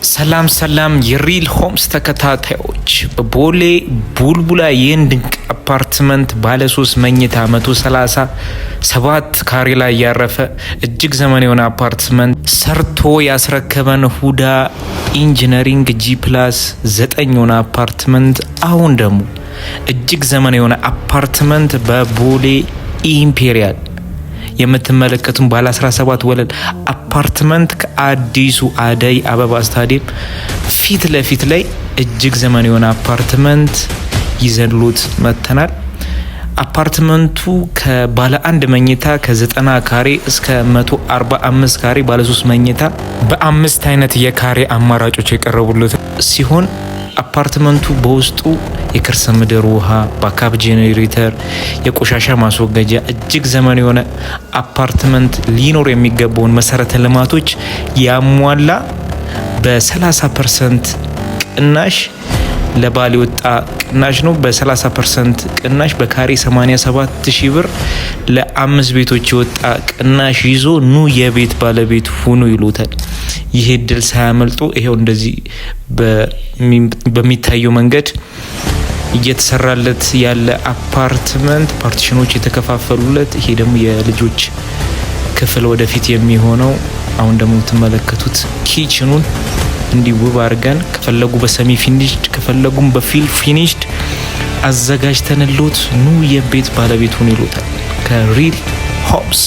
ሰላም ሰላም የሪል ሆምስ ተከታታዮች፣ በቦሌ ቡልቡላ ይህን ድንቅ አፓርትመንት ባለ 3 መኝታ 137 ካሬ ላይ ያረፈ እጅግ ዘመናዊ የሆነ አፓርትመንት ሰርቶ ያስረከበን ሁዳ ኢንጂነሪንግ G+9 የሆነ አፓርትመንት፣ አሁን ደግሞ እጅግ ዘመናዊ የሆነ አፓርትመንት በቦሌ ኢምፔሪያል የምትመለከቱን ባለ 17 ወለል አፓርትመንት ከአዲሱ አደይ አበባ ስታዲየም ፊት ለፊት ላይ እጅግ ዘመናዊ የሆነ አፓርትመንት ይዘንሎት መጥተናል። አፓርትመንቱ ከባለ 1 መኝታ ከ90 ካሬ እስከ 145 ካሬ ባለ 3 መኝታ በአምስት አይነት የካሬ አማራጮች የቀረቡለት ሲሆን አፓርትመንቱ በውስጡ የከርሰ ምድር ውሃ፣ backup generator፣ የቆሻሻ ማስወገጃ፣ እጅግ ዘመናዊ የሆነ አፓርትመንት ሊኖር የሚገባውን መሰረተ ልማቶች ያሟላ በ30% ቅናሽ ለባል የወጣ ቅናሽ ነው። በ30% ቅናሽ በካሬ 87 ሺህ ብር ለአምስት ቤቶች የወጣ ቅናሽ ይዞ ኑ የቤት ባለቤት ሁኑ ይሉታል። ይህ እድል ሳያመልጡ ይሄው እንደዚህ በሚታየው መንገድ እየተሰራለት ያለ አፓርትመንት፣ partition ኖች የተከፋፈሉለት፣ ይሄ ደግሞ የልጆች ክፍል ወደፊት የሚሆነው፣ አሁን ደግሞ የምትመለከቱት kitchen ኑን እንዲህ ውብ አድርገን ከፈለጉ በ semi finished ከፈለጉም በ full finished አዘጋጅተንሎት ኑ የቤት ባለቤት ሁኑ ይሉታል ከሪል ሆምስ።